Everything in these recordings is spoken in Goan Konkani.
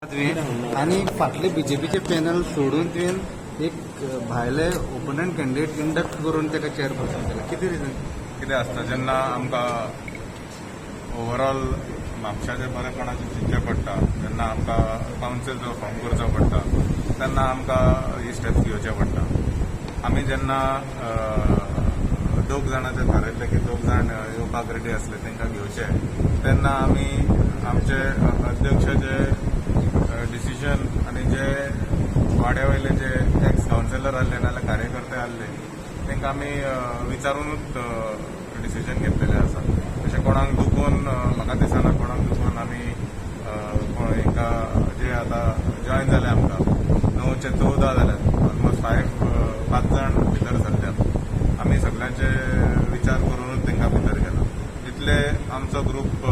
तुवें आनी फाटले बीजेपीचे पॅनल सोडून तुवें एक भायले ओपोनंट कॅन्डिडेट इंडक्ट करून ताका चेअरपर्सन केला, कितें रिजन? कितें आसता, जेन्ना आमकां ओवरऑल म्हापशाचें बरेपणाचें चिंतचें पडटा, तेन्ना आमकां कावन्सील जो फॉर्म करचो पडटा, तेन्ना आमकां ही स्टेप्स घेवचे पडटा. आमी जेन्ना दोग जाणांचें थारायल्लें की दोग जाण येवपाक रेडी आसले, तांकां घेवचे, तेन्ना आमी आमचे अध्यक्षाचे डिसिजन आनी जे वाड्या वयले जे एक्स कावन्सिलर आहले नाजाल्यार कार्यकर्ते आहले, तांकां आमी विचारुनूच डिसिजन घेतलेलें आसा. तशें कोणाक दुखोवन म्हाका दिसना कोणाक दुखोवन आमी कोण हेंकां जे आतां जॉयन जाले. आमकां 9चे 14 जाल्यात, ऑलमोस्ट फायव पांच जाण भितर सरल्यात. आमी सगळ्यांचे विचार करुनूच तांकां भितर गेला. जितले आमचो ग्रूप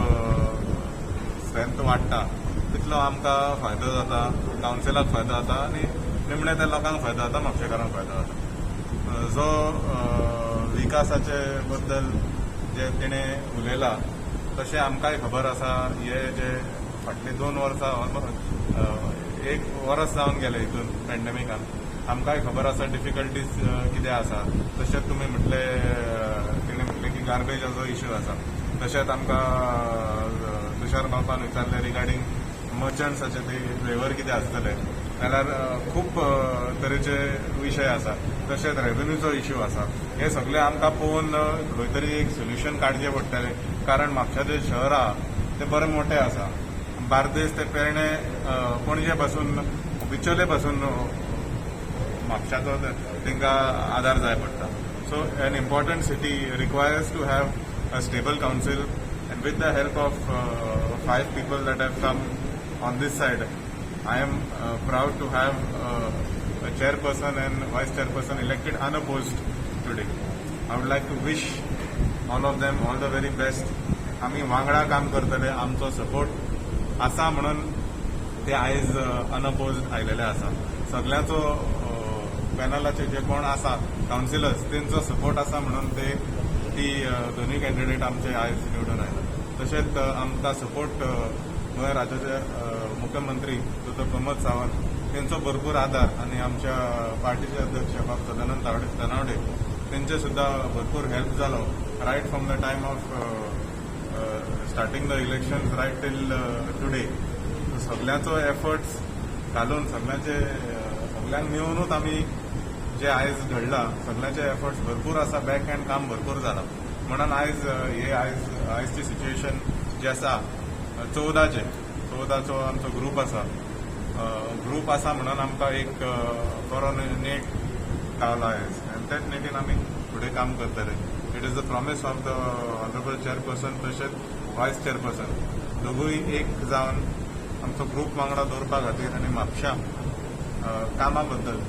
स्ट्रेंथ वाडटा, तितलो आमकां फायदो जाता, कावन्सिलाक फायदो जाता आनी निमणे त्या लोकांक फायदो जाता, म्हापशेकारांक फायदो जाता. जो विकासाचे बद्दल जे तिणें उलयलां, तशें आमकांय खबर आसा. हे जे फाटलीं 2 वर्सां, ऑलमोस्ट एक वर्स जावन गेलें हितून पॅन्डेमिकान, आमकांय खबर आसा डिफिकल्टीज कितें आसा. तशेंच तुमी म्हटलें, तिणें म्हटलें की गार्बेजाचो इश्यू आसा. तशेंच आमकां तुषार बापान विचारलें रिगार्डींग मर्चंट्साचे ते वेवर कितें आसतले जाल्यार, खूब तरेचे विशय आसा. तशेंच रेवेन्यूचो इश्यू आसा. हे सगळे आमकां पळोवन खंय तरी एक सोल्युशन काडचें पडटलें, कारण म्हापशाचें शहर आहा तें बरें मोठें आसा. बार्देस ते पेरणे, पणजे पासून, बिचोले पासून म्हापशाचो तांकां आदार जाय पडटा. So an important city requires to have a stable council, and with the help of five people that have come on this side, I am proud to have a chairperson and vice chairperson elected unopposed today. I would like to wish all of them all the very best. आमी वांगडा काम करतले. आमचो सपोर्ट आसा म्हणून ते आयज अनअपोज आयलेले आसा. सगळ्यांचो, पॅनलाचे जे कोण आसा कावन्सिलर्स, तेंचो सपोर्ट आसा म्हणून ते ती दोनूय कॅन्डिडेट आमचे आयज निवडून आयला. तशेंच आमकां सपोर्ट गोंय राज्याचे मुख्यमंत्री दोतोर प्रमोद सावंत तेंचो भरपूर आदार आनी आमच्या पार्टीचे अध्यक्ष बाब सदानंद तानावडे तेंचे सुद्दां भरपूर हेल्प जालो right from the time of starting the elections right till today. सगल्यांचो एफर्ट्स घालून, सगल्यांचे सगल्यांक मेळुनूच आमी जे आयज घडला, सगल्यांचे एफर्ट्स भरपूर आसा, बॅक हँड काम भरपूर जाला म्हणून आयज हे आयजची सिच्युएशन जी आसा, 14चे 14चो आमचो ग्रूप आसा. ग्रूप आसा म्हणून आमकां एक बरो नेट गावला आयज आनी त्याच नेटीन आमी फुडें काम करतले. It is the promise of the honourable chairperson तशेंच वायस चेअरपर्सन, दोगूय एक जावन आमचो ग्रूप वांगडा दवरपा खातीर आनी म्हापशा कामा बद्दल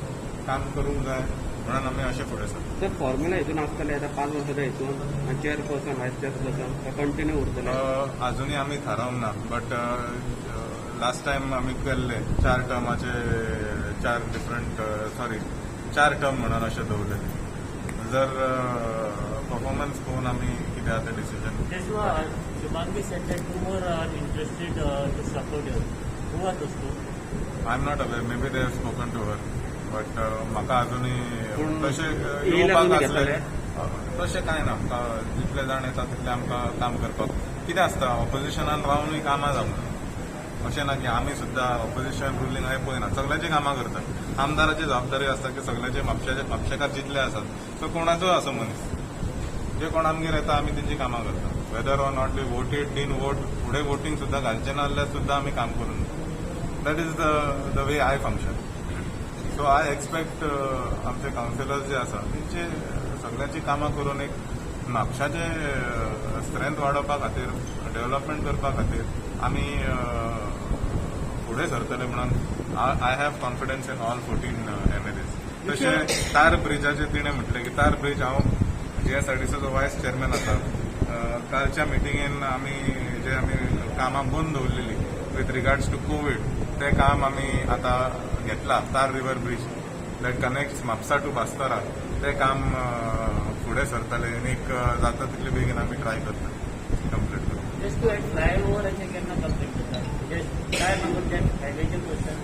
काम करूंक जाय म्हणून आमी अशें फुडें सरता. सर, फॉर्म्युला हितून आसतले आतां 5 वर्साच्या हितून चेअरपर्सन, वायस चेअरपर्सन कंटिन्यू उरतले? अजुनूय आमी थारावंक ना, बट लास्ट टायम आमी केल्ले चार टर्माचे, चार डिफरंट, सॉरी, चार टर्म म्हणून अशें दवरले. जर परफॉर्मन्स पळोवन आमी कितें आतां decision. Just Shubhangi said that two more are interested to support you. Who are those two? I am not aware. Maybe they have spoken to her, but म्हाका अजुनूय पूण तशें येयल्यार येवपाक तुमी आसले घेतले? तशें कांय ना. आमकां जितले जाण येता तितले आमकां काम करपाक. कितें आसता, ऑपोजिशनान रावनूय कामां जावंक, अशें ना की आमी सुद्दां ऑपोजिशन रुलींग हांवें पळयना, सगळ्यांची कामां करतात. आमदाराची जबाबदारी आसता की सगळ्यांचे म्हापशाचे, म्हापशेकार जितले आसात, सो कोणाचोय आसूं मनीस, जे कोण आमगेर येता, आमी तेंची कामां करता, whether or not they voted, didn't vote. फुडें वोटींग सुद्दां घालचें ना जाल्यार सुद्दां आमी काम करून, that is the way I function. So I expect आमचे कावन्सिलर्स जे आसा, तेंचे सगळ्यांची कामां करून एक म्हापशाचे स्ट्रेंथ वाडोवपा खातीर, डेव्हलपमेंट करपा खातीर आमी फुडें सरतले म्हणून I have confidence in all 14 MLAs. तशें तार ब्रिजाचें तिणें म्हटलें की तार ब्रिज, हांव जीएसआरडीसीचो वायस चेअरमॅन आसा. कालच्या मिटिंगेन आमी जे आमी कामां बंद दवरलेली विथ रिगार्ड्स टू कोवीड, तें काम आमी आतां घेतलां. तार river bridge that connects Mapusa to Bastara, तें काम फुडें सरतलें आनी एक जाता तितले बेगीन आमी ट्राय करता कंप्लीट करपाक. जस्ट टू एड, फ्लायओवराचे केन्ना कंप्लीट जाता? म्हणजे काय मागून त्या हायवेचे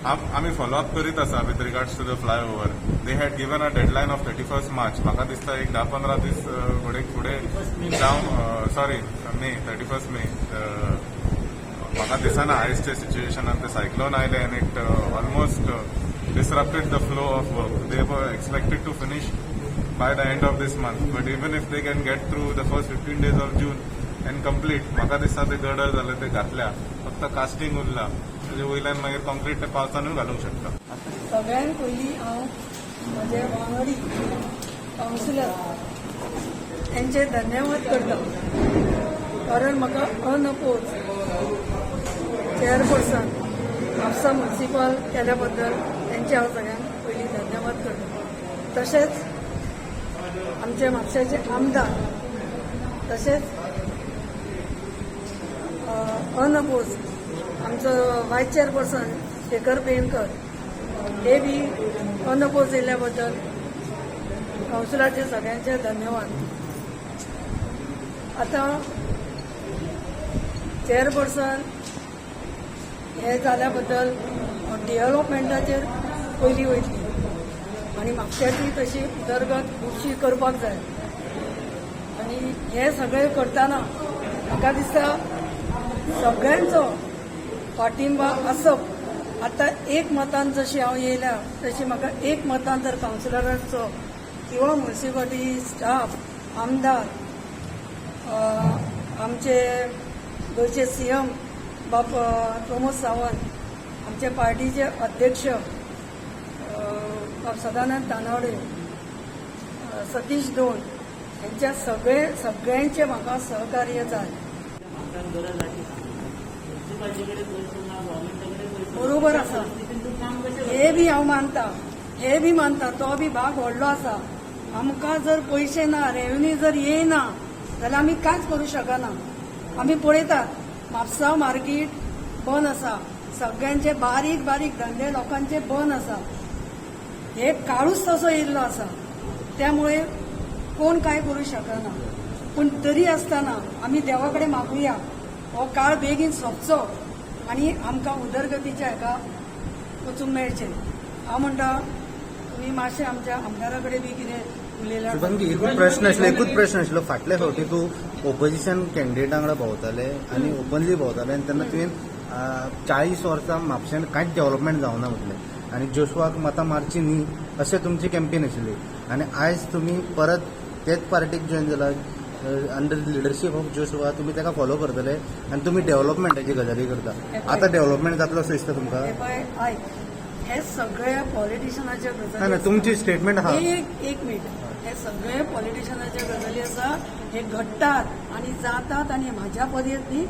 आमी फॉलोअप करीत आसा with regards to the flyover. They had given a deadline of 31 March. म्हाका दिसता एक 10-15 दीस घडये फुडें जावं, सॉरी, मे, 31 मे. म्हाका दिसना आयजच्या सिच्युएशनान ते सायक्लोन आयले and it almost disrupted the flow of work. They were expected to finish by the end of this month. But even if they can get through the first 15 days of June and complete, म्हाका दिसता ते गर्डर जाले ते घातल्या, फक्त कास्टिंग उरला, तेजे वयल्यान मागीर कॉन्क्रीट ते पावसानूय घालूंक शकता. सगळ्यात पयलीं हांव म्हजे वांगडी कावन्सिलर यांचे धन्यवाद करता, कारण म्हाका अनअपोज चेअरपर्सन म्हापसा म्युन्सिपल केल्या बद्दल त्यांचे हांव सगळ्यांत पयलीं धन्यवाद करता. तशेंच आमचे म्हापशेचे आमदार, तशेंच अनअपोज आमचो वायस चेअरपर्सन शेखर पेणकर हे बी अनअपोज येयल्ल्या बद्दल कावन्सिलाचे सगळ्यांचे धन्यवाद. आतां चेअरपर्सन हे जाल्या बद्दल डेव्हलपमेंटाचेर पयलीं वयतली आनी म्हापश्याची तशी उदरगत खुबशी करपाक जाय. आनी हे सगळें करतना म्हाका दिसता सगळ्यांचो पाठिंबा आसप. आतां एक मतान जशी हांव येयल्या, तशी म्हाका एक मतान जर कावन्सिलरांचो किंवा म्युन्सिपालिटी स्टाफ, आमदार, आमचे गोंयचे सीएम बाब प्रमोद सावंत, आमचे पार्टीचे अध्यक्ष बाब सदानंद तानावडे, सतीश दोन यांच्या सगळे सगळ्यांचे म्हाका सहकार्य जाय. म्हापशान गरज आसा ती सांग. म्युन्सिपालिटी कडेन पयशे ना, गव्हर्मेंटा कडेन पयशे ना. बरोबर आसा. परिस्थितीन तूं काम कशें हे बी हांव मानता, हे बी मानता, तो बी भाग व्हडलो आसा. आमकां जर पयशे ना, रेवेन्यू जर येयना जाल्यार आमी कांयच करूं शकना. आमी पळयतात, म्हापसा मार्केट बंद आसा, सगळ्यांचे बारीक बारीक धंदे लोकांचे बंद आसा. हे काळूच तसो येयल्लो आसा, त्यामुळे कोण कांय करूं शकना. पूण तरी आसतना आमी देवा कडेन मागुया, हो काळ बेगीन सोंपचो आनी आमकां उदरगतीच्या हेका वचूंक मेळचें. हांव म्हणटा, तुमी मातशें आमच्या आमदारा कडेन बी कितें उलयल्यार. शुभांगी, एकूच प्रश्न आशिल्लो. फाटल्या फावटी तूं ओपोजिशन कॅन्डिडेटा वांगडा भोंवताले आनी ओपनली भोंवताले आनी तेन्ना तुवें 40 वर्सां म्हापश्यान कांयच डेव्हलपमेंट जावना म्हटलें आनी जोशुआक मतां मारची न्ही अशें तुमची कॅम्पेन आशिल्ली. आनी आयज तुमी परत तेच पार्टीक जॉयन जाला अंडर लिडरशीप ऑफ जोशुआ. तुमी ताका फॉलो करतले आनी तुमी डेव्हलपमेंटाची गजाली करता. आतां डेव्हलपमेंट जातलो असो दिसता तुमकां? हे पळय, आयक, हे सगळे पॉलिटिशनाच्या ना गजाली. ना, तुमची स्टेटमेंट आहा. एक एक मिनिट. हे सगळे पॉलिटिशनाच्या गजाली आसा. हे घडटात आनी जातात आनी म्हाज्या पर्यंत न्ही,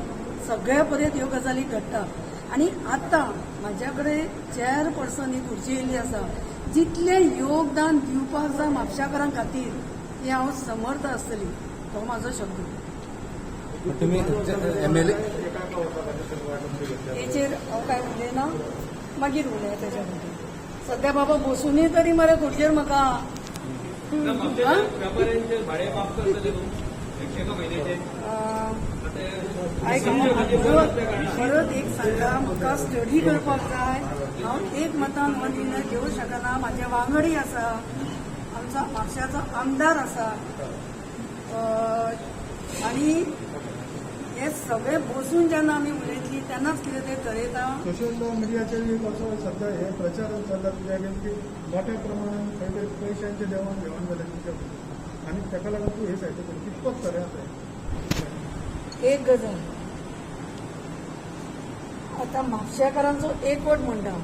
सगळ्या पर्यंत ह्यो गजाली घडटात. आनी आतां म्हाज्या कडेन चेअरपर्सन ही खुर्ची येयल्ली आसा, जितलें योगदान दिवपाक जाय म्हापशाकारां खातीर, तें हांव समर्थ आसतली, तो म्हाजो शब्द. तुमी एमएलए तेचेर हांव कांय उलयना, मागीर उलया तेच्या बद्दल. सध्या बाबा बसुनूय तरी मरे खुर्चेर म्हाका. हा? व्यापाऱ्यांचे भाडे माफ करतले तूं एका म्हयन्याचे? आयक, हांव परत परत एक सांगता, म्हाका स्टडी करपाक जाय. हांव एक मतान हो निर्णय घेवंक शकना. म्हाजे वांगडी आसा, आमचो म्हापशाचो आमदार आसा, आनी हे सगळे बसून जेन्ना आमी उलयतली तेन्नाच कितें तें थरयता. सोशल मिडियाचेर एक असो सध्या हे प्रचार चल्ला तुज्या अगेन्स्ट की मोठ्या प्रमाणात खंय तरी पयशांचें देवाण घेवाण जालें तुमच्या बद्दल आनी ताका लागून तूं हे सायडीक कितपत खरें आसा हें? एक गजाल, आतां म्हापशेकारांचो एकवट म्हणटा,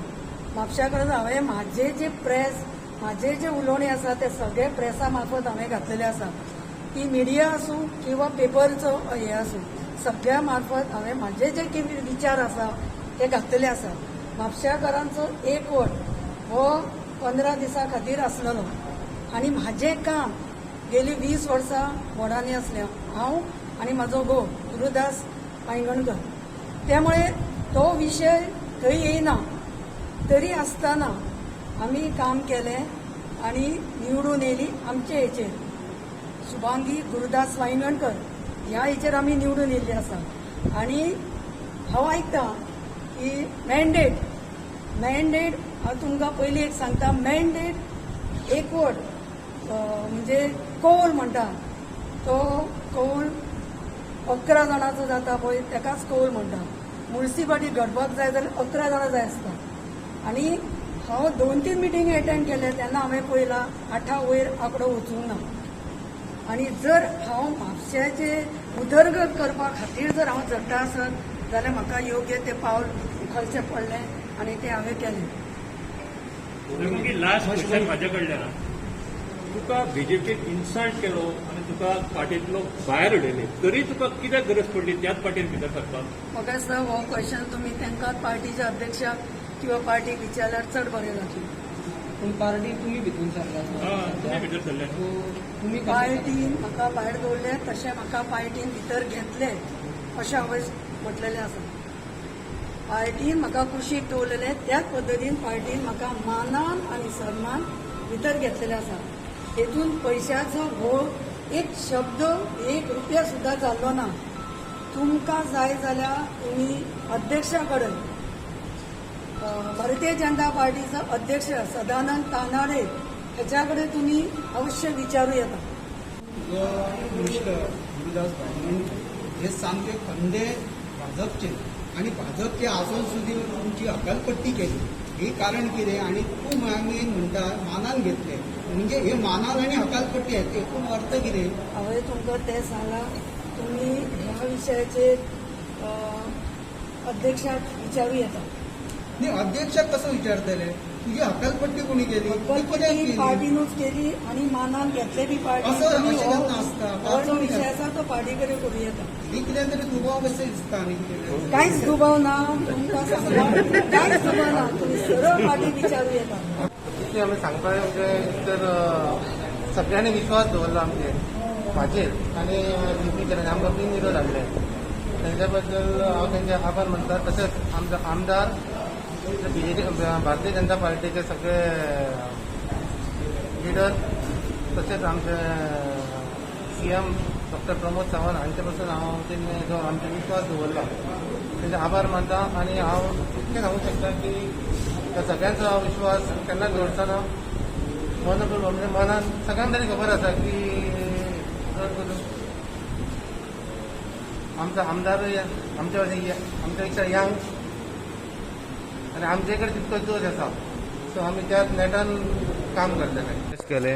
म्हापशेकारांचो हांवें म्हाजे जे प्रेस, म्हाजे जे उलोवणें आसा ते सगळे प्रेसा मार्फत हांवें घातलेले आसा. ती मिडिया आसूं किंवा पेपरचो हे आसूं, सगळ्या मार्फत हांवें म्हाजे जे कितें विचार आसा ते घातलेले आसा. म्हापशेकारांचो एकवट हो 15 दिसां खातीर आसलेलो आनी म्हाजें काम गेली 20 वर्सां वॉर्डांनी आसलें हांव आनी म्हाजो घोव गुरुदास वायंगणकर. त्यामुळे तो विशय थंय येयना. तरी आसतना आमी काम केलें आनी निवडून येयली आमचे हेचेर, शुभांगी गुरुदास वायंगणकर ह्या हेचेर आमी निवडून येयल्ली आसा. आनी हांव आयकतां की मॅन्डेट मॅन्डेट हांव तुमकां पयलीं एक सांगता, मॅन्डेट एकवट म्हणजे कौल म्हणटा तो कौल 11 जाणांचो जाता पळय तेकाच कौल म्हणटा. मुन्सिपालिटी घडपाक जाय जाल्यार 11 जाणां जाय आसता. आनी हांव 2-3 मिटिंग एटेंड केले तेन्ना हांवें पळयलां 8 वयर आंकडो वचूंक ना. आनी जर हांव म्हापश्याचे उदरगत करपा खातीर जर हांव झडटा आसत जाल्यार म्हाका योग्य तें पावल उखलचें पडलें आनी तें हांवें केलें. लास्ट क्वेश्चन म्हाजे कडल्यान, तुका बीजेपीन इन्सल्ट केलो आनी तुका पार्टींतलो भायर उडयले तरी तुका कित्याक गरज पडली त्याच पार्टीन भितर सरपाक? म्हाका दिसता हो क्वेश्चन तुमी तांकां पार्टीच्या अध्यक्षाक किंवा पार्टीक विचारल्यार चड बरें जातलें. पूण पार्टी तुमी भितून सरला, तुमी भितर सरले, तुमी पार्टीन म्हाका भायर दवरलें तशें म्हाका पार्टीन भितर घेतलें अशें हांवें म्हटलेलें आसा. पार्टीन म्हाका कुशीक दवरलेलें त्याच पद्दतीन पार्टीन म्हाका मानान आनी सन्मान भितर घेतलेले आसा. हेतून पयशाचो हो एक शब्द 1 रुपया सुद्दां जाल्लो ना. तुमकां जाय जाल्यार तुमी अध्यक्षा कडेन, भारतीय जनता पार्टीचो अध्यक्ष सदानंद तानाडे हेच्या कडेन तुमी अवश्य विचारू येता. तुजो मिनिस्टर गुरुदास भाई हे सामके खंदे भाजपचे आनी भाजपचे आसून सुद्दां तुमची हकालपट्टी केली, हे कारण कितें? आनी तूं मागीर म्हणटा मानान घेतले, म्हणजे हे मानान आनी हकालपट्टी एकूण अर्थ कितें? हांवें तुमकां तें सांगलां, तुमी ह्या विशयाचेर अध्यक्षाक विचारू येता. न्ही, अध्यक्षाक कसो विचारतले? तुजी हकालपट्टी कोणी केली? हकालपट्टी पार्टीनूच केली आनी मानान घेतले बी पार्टी. हो जो विशय आसा तो पार्टी कडेन करूं येता. ही कितें तरी दुबाव कशें दिसता? आनी कितें कांयच दुबाव ना, तुमकां सांगला कांयच दुबाव ना, तुमी सरळ पार्टी विचारू येता. तितलें आमी सांगपाक म्हणजे तर सगळ्यांनी विश्वास दवरला आमचेर, म्हाजेर आनी लिपीचेर आमकां 3 विरोध हाडले तेंच्या बद्दल हांव तेंचे आभार मानता. तशेंच आमचो आमदार बीजेपी भारतीय जनता पार्टीचे सगळे लिडर तशेंच आमचे सीएम डॉक्टर प्रमोद सावंत हांचे पासून हांव तेंचे जो आमचो विश्वास दवरला तेंचे आभार मानता. आनी हांव इतलें सांगूंक शकता की त्या सगळ्यांचो हांव विश्वास केन्नाच दवरचो ना. मन म्हणजे मनान सगळ्यांक तरी खबर आसा की चड करून आमचो आमदारूय आमच्या आमच्या पेक्षा यंग आनी आमचे कडेन तितको जोश आसा, सो आमी त्या नेटान काम करतले. केले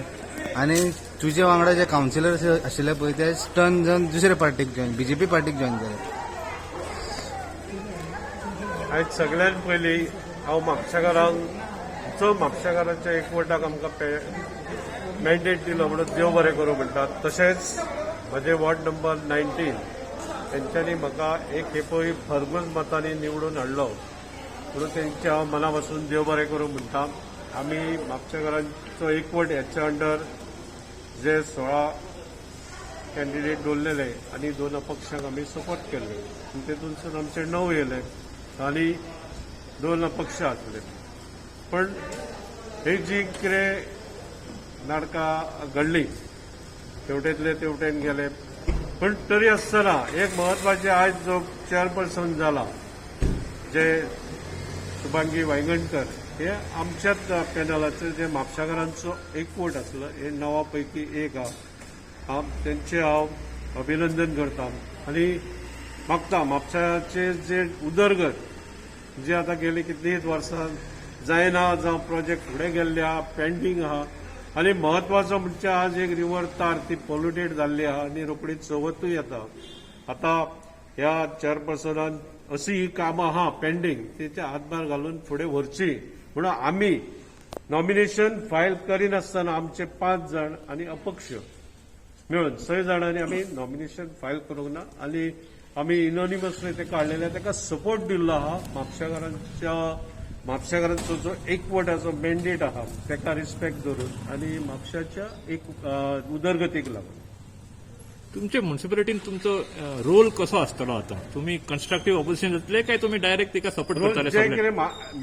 आनी तुजे वांगडा जे कावन्सिलर आशिल्ले पळय ते स्टन जावन दुसरे पार्टीक जॉयन, बीजेपी पार्टीक जॉयन जाले. आयज सगळ्यात पयलीं हांव म्हापशेकारांक जो म्हापशेकारांच्या एकवटाक आमकां मॅन्डेट दिलो म्हणून देव बरें करूं म्हणटात. तशेंच म्हजे वॉर्ड नंबर 19 तेंच्यांनी म्हाका एक खेपय भरघोस मतांनी निवडून हाडलो म्हणून तेंचे हांव मना पासून देव बरें करूं म्हणटा. आमी म्हापशेकारांचो एकवट हेच्या अंडर जे 16 कॅन्डिडेट दवरलेले आनी 2 अपक्षांक आमी सपोर्ट केल्ले, तेतूनसून आमचे 9 येयले आनी 2 अपक्ष आसले. पण ही जी कितें नाटकां घडली तेवटेंतले तेवटेन गेले, पण तरी आसतना एक म्हत्वाचें आयज जो चेअरपर्सन जाला जे शुभांगी वायंगणकर हे आमच्याच पॅनलाचो जे म्हापशाकारांचो एकवट आसलो हे 9 पैकी एक आहा. तेंचे हांव अभिनंदन करता आनी मागता म्हापशाचे जे उदरगत जे आतां गेली कितलींच वर्सां जायना जावं प्रोजेक्ट फुडें गेल्ले आहा, पेंडींग आहा. आनी म्हत्वाचो म्हणजे आज एक रिवर तार ती पोल्युटेड जाल्ली आहा आनी रोखडी चवथूय येता. आतां ह्या चेअरपर्सनान अशी ही कामां आहा पेंडींग तेच्या हातभार घालून फुडें व्हरची म्हणून आमी नॉमिनेशन फायल करिनासतना आमचे 5 जाण आनी अपक्ष मेळून 6 जाणांनी आमी नॉमिनेशन फायल करूंक ना आनी आमी युनोनिमसली ते काडलेले ताका सपोर्ट दिल्लो आहा. म्हापशेकारांचो जो एकवटाचो मॅन्डेट आहा ताका रिस्पेक्ट धरून आनी म्हापशाच्या एक उदरगतीक लागून. तुमचे म्युनिसिपालिटीन तुमचो रोल कसो आसतलो आतां? तुमी कन्स्ट्रक्टिव्ह ऑपोजिशन जातले काय तुमी डायरेक्ट तिका सपोर्ट करतले? जे कितें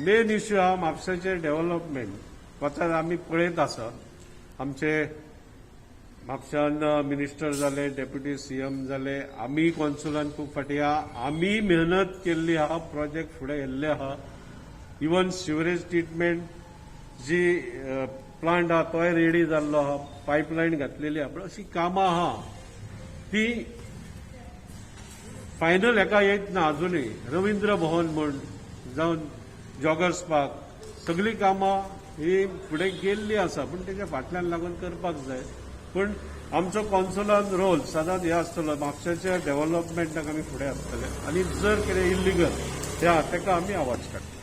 मेन इश्यू आहा म्हापशाचे डेव्हलपमेंट वचत आमी पळयत आसा. आमचे म्हापशान मिनिस्टर जाले, डेप्युटी सीएम जाले, आमी कॉन्सुलान खूब फाटीं आहा, आमी मेहनत केल्ली आहा, प्रोजेक्ट फुडें येल्ले आहा. इवन सिवरेज ट्रिटमेंट जी प्लांट आहा तोय रेडी जाल्लो आहा, पायपलायन घातलेली आहा, पूण अशी कामां आहा ती फायनल हेका येत ना अजुनूय. रवींद्र भवन म्हूण जावन जॉगर्स पार्क सगळीं कामां ही फुडें गेल्ली आसा, पूण तेच्या फाटल्यान लागून करपाक जाय. पूण आमचो कौन्सिलान रोल सदांच हे आसतलो, म्हापशेच्या डेव्हलपमेंटाक आमी फुडें आसतले आनी जर कितें इल्लिगल ते आहा तेका आमी आवाज काडटले.